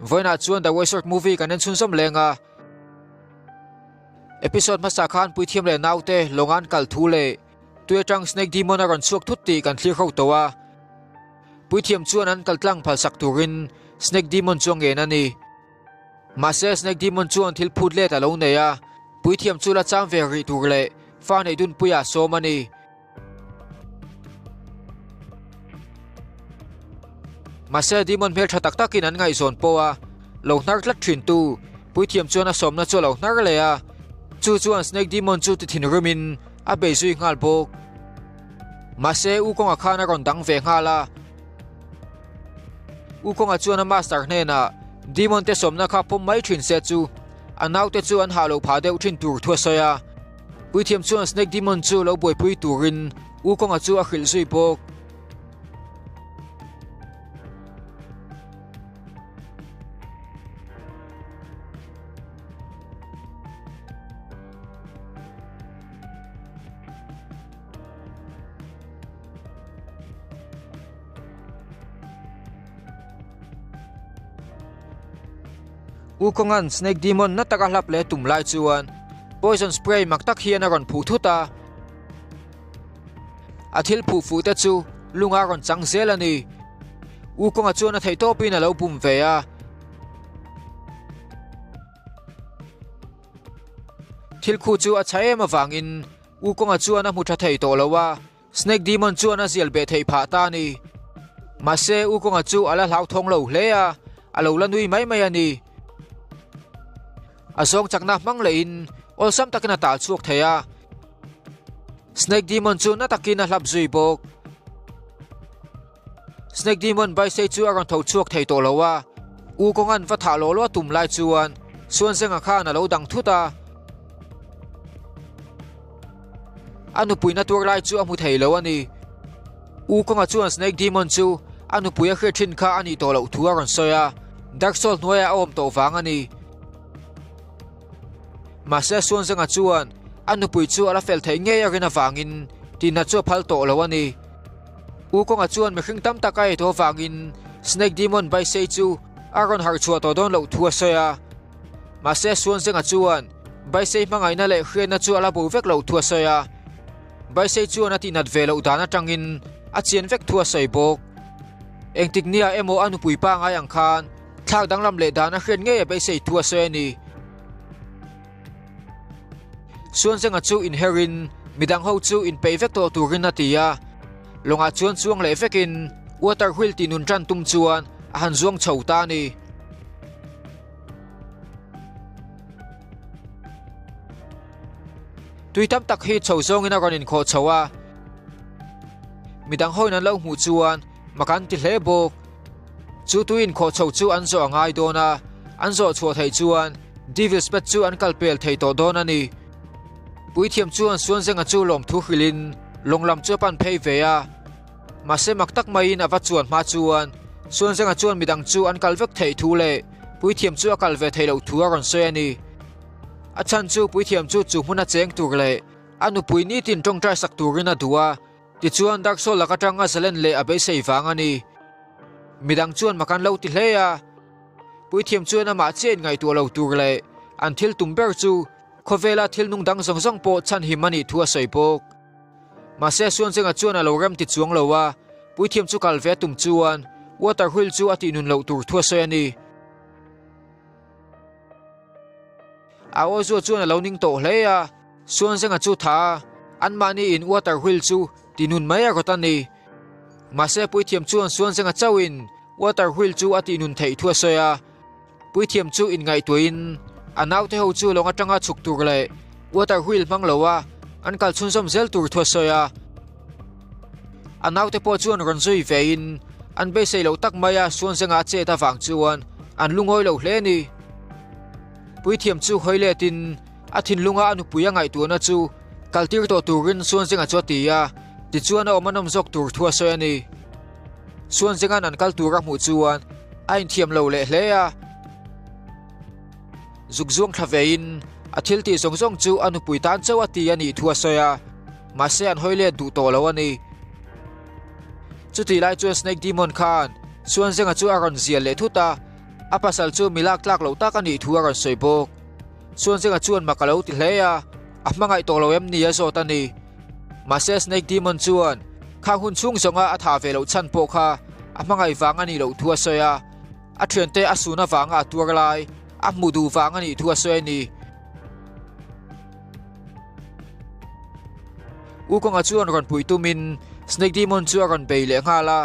Vawiinah chuan The Wizard movie kan en chhunzawm leng a. Episode hmasa khan Puithiam leh naute lawnga an kal thu leh tui atang Snake Demon a rawn chhuak thut tih kan thlir ho tawh a. Puithiam chuan an kal tlang phalsak turin Snake Demon chu a ngen a ni. Mahse Snake Demon chuan thil phut let a lo nei a, Puithiam chu la cham ve rih tur leh fa neih dunpuia sawm a ni. Mahse Demon hmeltha tak takin an ngaihzawn pawh a lo hnar tlat thin tu Puithiam chuan a sawmna chu a lo hnar leh a, chu chuan Snake Demon chu ti thinrimin a bei zui nghal bawk. Mahse U Kawnga khan a rawn dang ve nghal a. U Kawnga chuan a master hnenah Demon te sawmna kha pawm mai thin se chu a naute chu an hah lo phah deuh thin tur thu a sawi a. Puithiam chuan Snake Demon chu lo buaipui turin U Kawnga chu a hrilh zui bawk. U Kawnga'n Snake Demon na taka hlap leh tum lai chuan Poison Spray mak tak hian a rawn phuh thut a. A thil phuh fuh te chu lunga rawn chang zel a ni. U Kawnga chuan a theihtawpin a lo bum ve a. Thil khu chu a chha em avangin U Kawnga chuan a hmu tha thei tawh lo a, Snake Demon chuan a zial beh theih phah ta a ni. Mahse, U Kawnga chu a la hlauthawng lo hle a, a lo la nui mai mai a ni. A zawng chakna hmang lehin awlsam takin a tal chhuak thei a. Snake Demon chu na takin a hlap zui bawk. Snake Demon Baisei chu a rawn tho chhuak thei tawh lo a, U Kawnga'n va thah lawh lawh a tum lai chuan Suanzenga khan a lo dang thut a. A nupui na tuar lai chu a hmu thei lo a ni. U Kawnga chuan Snake Demon chu a nupui a hriat thin kha a nih tawh loh thu a rawn sawi a, Dark Soul hnuaiah a awm tawh vang a ni. Mahse Suanzenga chuan a nupui chu a la fel theih ngei a rin avangin tihna chu a phal tawh lo a ni. U Kawnga chuan mihring tam tak a ei tawh avangin Snake Demon Baisei chu a rawn harh chhuah tawh dawn loh thu a sawi a. Mahse Suanzenga chuan Baisei hmangaihna leh hriatna chu a la bo vek loh thu a sawi a. Baisei chuan a tihnat ve loh dan atangin a chian vek thu a sawi bawk. Engtik nia emaw a nupui pangai ang khan thlak danglam leh dan a hriat ngei a beisei thu a sawi a ni. Suanzenga chu inherin midang ho chu inpeih vek tawh turin a ti a, lawngah chuan chuang leh vekin water wheel tih nun tan tum chuan a han zuang chho ta a ni. Tui tam tak hi chho zawngin a rawn inkhawh chho a, midang hoin an lo hmuh chuan mak an ti hle bawk. Chu tui inkhawh chho chu an zawh a ngai dawn a, an zawh chhuah theih chuan Devil's Pet chu an kal pel thei tawh dawn a ni. Puithiam chuan Suanzenga chu lawmthu hrilhin lawng lam chu a pan phei ve a. Mahse mak tak maiin a va chuan hma chuan Suanzenga chuan midang chu an kal vek theih thu leh Puithiam chu a kal ve theih loh thu a rawn sawi a ni. A chhan chu Puithiam chu chu hmuna cheng tur leh a nupui nitin tawngtai sak turin a duh a. Tichuan Dark Soul lak atanga zalen leh a beisei vang a ni. Midang chuan mak an lo ti hle a, Puithiam chuan amah chiah inngaihtuah lo tur leh an thil tum ber chu khawvela thil nung dang zawng zawng pawh chhanhim a nih thu a sawi bawk. Mahse Suanzenga chuan a lo rem ti chuang lo a, Puithiam chu kal ve a tum chuan Water Wheel chu a tihnun loh tur thu a sawi a ni. A aw zuah chuan a lo ning tawh hle a, Suanzenga chu tha a, anmahni in water wheel chu ti nun mai a rawt a ni. Mahse Puithiam chuan Suanzenga chauhin water wheel chu a tih nun theih thu a sawi a. Puithiam chu inngaihtuahin a naute ho chu lawng atanga chhuk tur leh water wheel hmang lo a an kal chhunzawm zel tur thu a sawi a. A naute pawh chuan rawn zui vein an beisei loh tak maia Suanzenga a chet avang chuan an lungawi lo hle a ni. Puithiam chu hawi letin a thinlunga a nupui a ngaihtuahna chu kaltir tawh turin Suanzenga chu a ti a, tichuan a awm a nawm zawk tur thu a sawi a ni. Suanzenga'n an kal tur a hmuh chuan a inthiam lo leh hle a. Zuk zuang thla vein a thil tih zawng zawng chu a nupui tan chauh a ti a nih thu a sawi a, mahse an hawi let duh tawh lo a ni. Chutih lai chuan Snake Demon khan Suanzenga chu a rawn zial leh thut a. A pasal chu mi lak tlak loh tak a nih thu a rawn sawi bawk. Suanzenga chuan mak a lo ti hle a, a hmangaih tawh lo em ni a zawt a ni. Mahse Snake Demon chuan khang hun chhung zawnga a thah ve loh chhan pawh kha a hmangaih vang a nih loh thu a sawi a, a thiante a sun avanga a tuar lai a hmuh duh vang a nih thu a sawi a ni. Wukong-a chuan rawn puih tumin Snake Demon chu a rawn bei leh nghal a.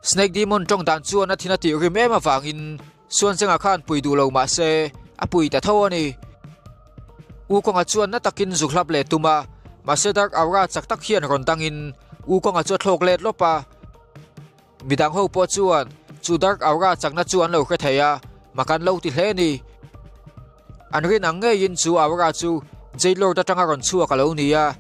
Snake Demon tawng dan chuan a thin a tih rim em avangin Suanzenga khan pui duh lo mah se a pui ta tho a ni. Wukong-a chuan na takin zuk hlap leh tum a, mahse Dark Aura chak tak hian rawn dangin Wukong-a chu a thlawk let lawp a. Midang ho pawh chuan chu Dark Aura chakna chu an lo hre thei a, mak an lo ti hle a ni. An rin ang ngeiin chu Aura chu Jade Lord atanga rawn chhuak a lo ni a.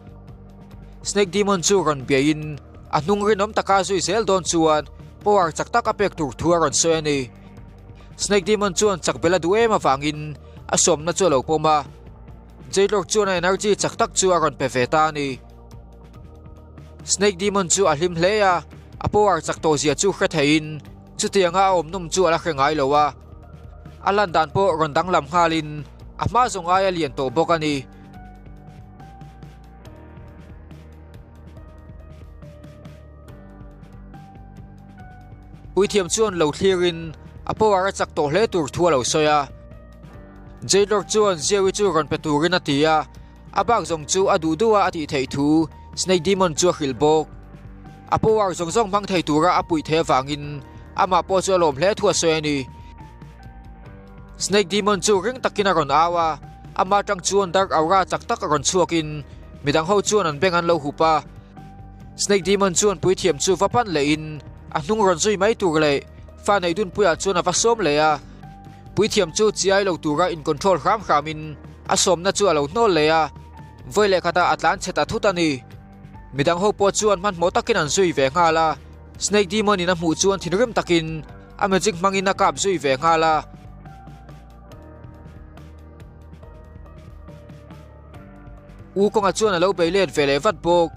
Snake Demon chu rawn biahin a hnung rinawm taka zui zel dawn chuan power chak tak a pek tur thu a rawn sawi a ni. Snake Demon chuan chak bel a duh em avangin a sawmna chu a lo pawm a. Jade Lord chuan a energy chak tak chu a rawn pe ve ta a ni. Snake Demon chu a hlim hle a, a power chak tawh zia chu hre theiin chutianga a awm nawm chu a la hre ngai lo a. A lan dan pawh rawn danglam nghalin a hma zawng aia lian tawh bawk a ni. Puithiam chuan lo thlirin a power a chak tawh hle tur thu a lo sawi a. Jade Lord chuan Ziawi chu rawn pe turin a ti a. A bak zawng chu a duh duh a a tih theih thu Snake Demon chu a hrilh bawk. A power zawng zawng hmang thei tura a puih theih avangin amah pawh chu a lawm hle thu a sawi a ni. Snake Demon chu ring takin a rawn au a, amah atang chuan Dark Aura chak tak a rawn chhuakin midang ho chuan an beng an lo hup a. Snake Demon chuan puithiam chu va pan lehin a hnung rawn zui mai tur leh fa neih dunpuiah chuan a va sawm leh a. Puithiam chu chiai lo tura in control hram hramin a sawmna chu a lo hnawl leh a, vawi leh khatah a tlan chhe ta thut a ni. Midang ho pawh chuan hmanhmawh takin an zui ve nghal a, Snake Demon in a hmuh chuan thinrim takin a magic hmangin a kap zui ve nghal a. Wukong-a chuan a lo bei let ve leh vat bawk.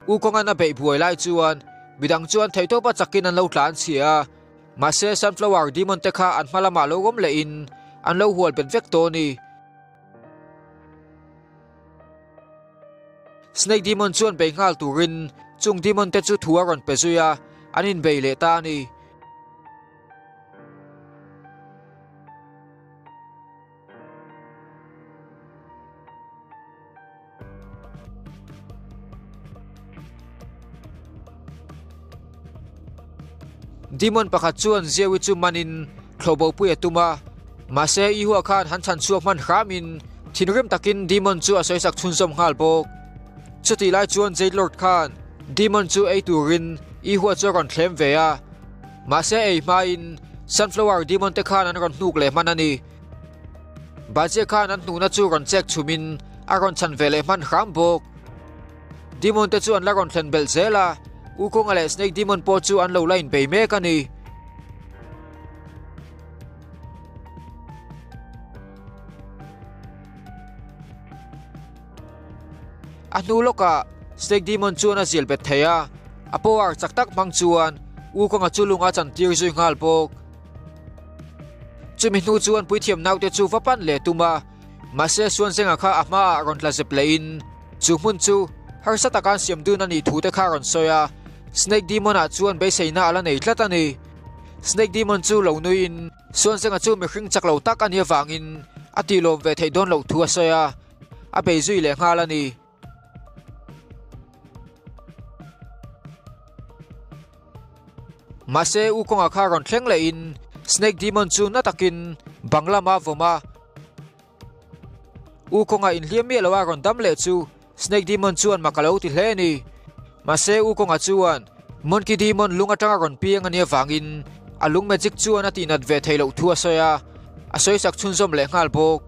U kawngan a beih buai lai chuan midang chuan theihtawpa chakin an lo tlan chhia a, mahse Sunflower Demon te kha an hma lamah lo awm lehin an lo hual bet vek tawh a ni. Snake Demon chuan bei nghal turin chung Demon te chu thu a rawn pe zui a, an inbei leh ta a ni. Demon pakhat chuan Zewi chu manin thlawhbopui a tum a, mahse Ihua khan han chhan chhuak hman hramin thinrim takin Demon chu a sawisak chhunzawm nghal bawk. Chutih lai chuan Jade Lord khan Demon chu ei turin Ihua chu a rawn thlem ve a, mahse ei hmain Sunflower Demon te khan an rawn hnuk leh hman a ni. Bajie khan an hnukna chu rawn chek chhumin a rawn chhan ve leh hman hram bawk. Demon te chu an la rawn thlen belh zel a, Wukong-a leh Snake Demon pawh chu an lo la inbei mek a ni. A hnu lawkah Snake Demon chuan a zil bet thei a, a power chak tak hmang chuan Wukong-a chu lung a chantir zui nghal bawk. Chumi hnu chuan puithiam naute chu va pan leh tum a, mahse Suanzenga kha a hmaah rawn tla zep lehin chu hmun chu harsa taka an siam dun a nih thu te kha a rawn sawi a, Snake Demon-ah chuan beiseina a la nei tlat a ni. Snake Demon chu lo nuiin Suanzenga chu mihring chak lo tak a nih avangin a tih lawm ve theih dawn loh thu a sawi a, a bei zui leh nghal a ni. Mahse U Kawnga kha rawn thleng lehin Snake Demon chu na takin bang lama vawm a. U Kawnga inhliam miah loa rawn dam leh chu Snake Demon chuan mak a lo ti hle a ni. Mahse U Kawnga chuan Monkey Demon lung atanga rawn piang a nih avangin a lung magic chuan a tihnat ve theih loh thu a sawi a, a sawisak chhunzawm leh nghal bawk.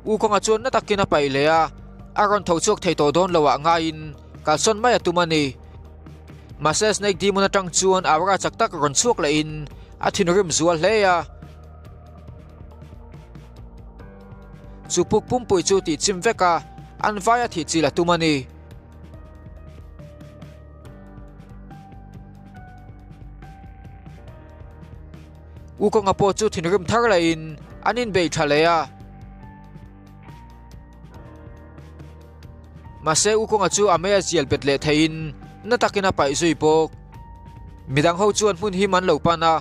Wukong-a chuan na takin a paih leh a, a rawn tho chhuak thei tawh dawn loah ngaiin kalsawn mai a tum a ni. Mahse Snake Demon atang chuan aura chak tak rawn chhuak lehin a thinrim zual hle a. Chu puk pumpui chu tih chim vek a, an vai a thih chil a tum a ni. Wukong-a pawh chu thinrim thar lehin an inbei tha leh a. Mahse Wukong-a chu a mei a zial bet leh theihin na takin a paih zui bawk. Midang ho chuan hmun him an lo pan a,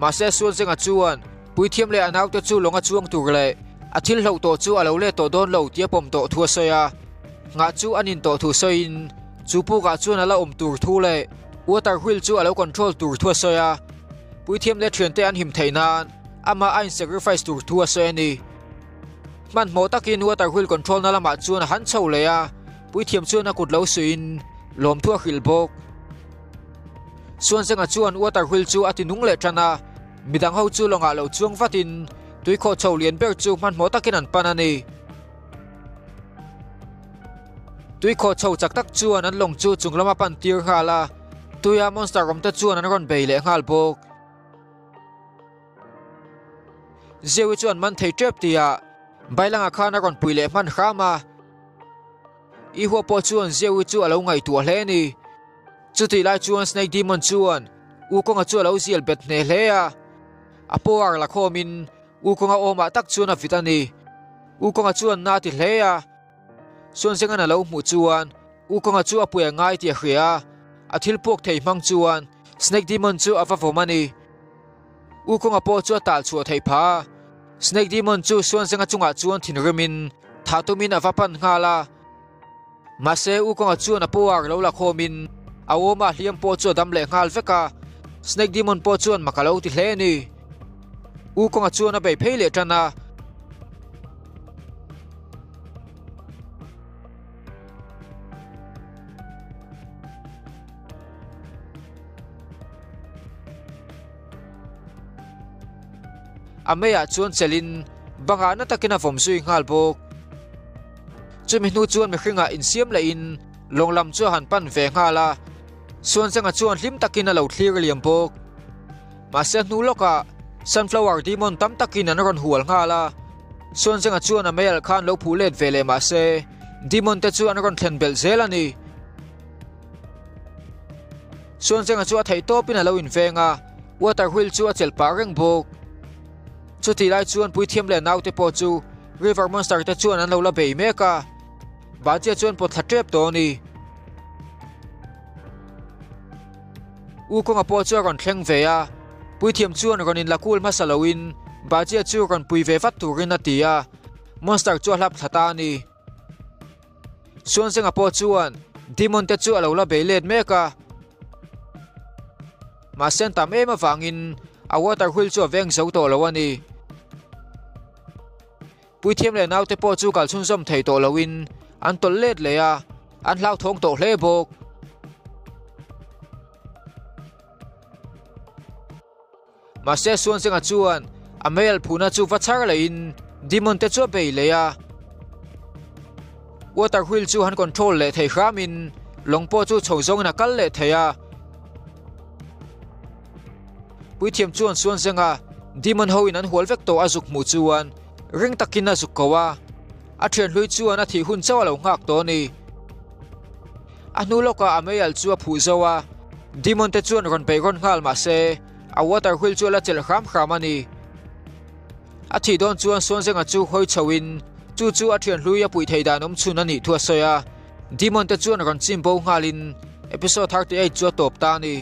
mahse Suanzenga chuan Puithiam leh a naute chu lawng a chuang tur leh a thil hloh tawh chu a lo let tawh dawn lo tih a pawm tawh thu a sawi a. Nghah chu a nin tawh thu sawiin chu pukah chuan a la awm tur thu leh water wheel chu a lo control tur thu a sawi a. Puithiam leh thiante an him theih nan amah a in sacrifice tur thu a sawi a ni. Hmanhmawh takin water wheel control na lamah chuan a han chho leh a, puithiam chuan a kut lo suihin lawmthu a hrilh bawk. Suanzenga chuan water wheel chu a ti nung leh tan a, midang ho chu lawngah lo chuang vatin tuikhawh chho lian ber chu hmanhmawh takin an pan a ni. Tuikhawh chho chak tak chuan an lawng chu chung lama pan tir nghal a, tuia monster awm te chuan an rawn bei leh nghal bawk. Zewi chuan man thei tep tihah Bailanga khan a rawn pui leh hman hram a. Ihua pawh chuan Zewi chu a lo ngaihtuah hle a ni. Chutih lai chuan Snake Demon chuan Wukong-a chu a lo zial bet hneh hle a. A power la khawmin Wukong-a awmah tak chuan a vit a ni. Wukong-a chuan na a ti hle a. Suanzengan a lo hmuh chuan Wukong-a chu a pui a ngai tih a hria a. A thil puak thei hmang chuan Snake Demon chu a va vawm a ni. Wukong-a pawh chu a tal chhuah theih phah a. Snake Demon chu Suanzenga chungah chuan thinrimin thah tumin a va pan nghal a. Mahse, Wukong-a chuan a power lo la khawmin a awma hliam pawh chu a dam leh nghal vek a. Snake Demon pawh chuan mak a lo ti hle a ni. Wukong-a chuan a bei phei leh tan a. A meiah chuan chelhin bangah na takin a vawm zui nghal bawk. Chumi hnu chuan mihringah insiam lehin lawng lam chu a han pan ve nghal a, Suanzenga chuan hlim takin a lo thlir liam bawk. Mahse hnu lawkah Sunflower Demon tam takin an rawn hual nghal a, Suanzenga chuan a meialh khan lo phuh let ve leh mahse Demon te chu an rawn thlen belh zel a ni. Suanzenga chu a theih tawpin a lo inveng a, water wheel chu a chelh pah reng bawk. Chutih lai chuan puithiam leh naute pawh chu River Monster te chuan an lo la bei mek a, Bajia chuan pawt thla tep tawh a ni. U Kawnga pawh chu a rawn thleng ve a, puithiam chuan rawn inla kul hmasa loin Bajia chu rawn pui ve vat turin a ti a, Monster chu a hlap thla ta a ni. Suanzenga pawh chuan Demon te chu a lo la bei let mek a, mahse an tam em avangin a water wheel chu a veng zo tawh lo a ni. Puithiam leh naute pawh chu kal chhunzawm thei tawh loin an tawlh let leh a, an hlauthawng tawh hle bawk. Mahse Suanzenga chuan a meialh phuna chu va chhar lehin Demon te chu a bei leh a. Water wheel chu han control leh thei hramin lawng pawh chu chho zawngin a kal leh thei a. Puithiam chuan Suanzenga Demon hoin an hual vek tawh a zuk hmuh chuan ring takin a zuk ko a. A thian hlui chuan a thih hun chauh a lo nghak tawh a ni. A hnu lawkah a meialh chu a phuh zo a, Demon te chuan rawn beih rawn nghal mah se a water wheel chu a la chelh hram hram a ni. A thih dawn chuan Suanzenga chu hawi chhoin chu chu a thian hlui a puih theih dan awm chhun a nih thu a sawi a, Demon te chuan rawn chim bo nghalin episode 38 chu a tawp ta a ni.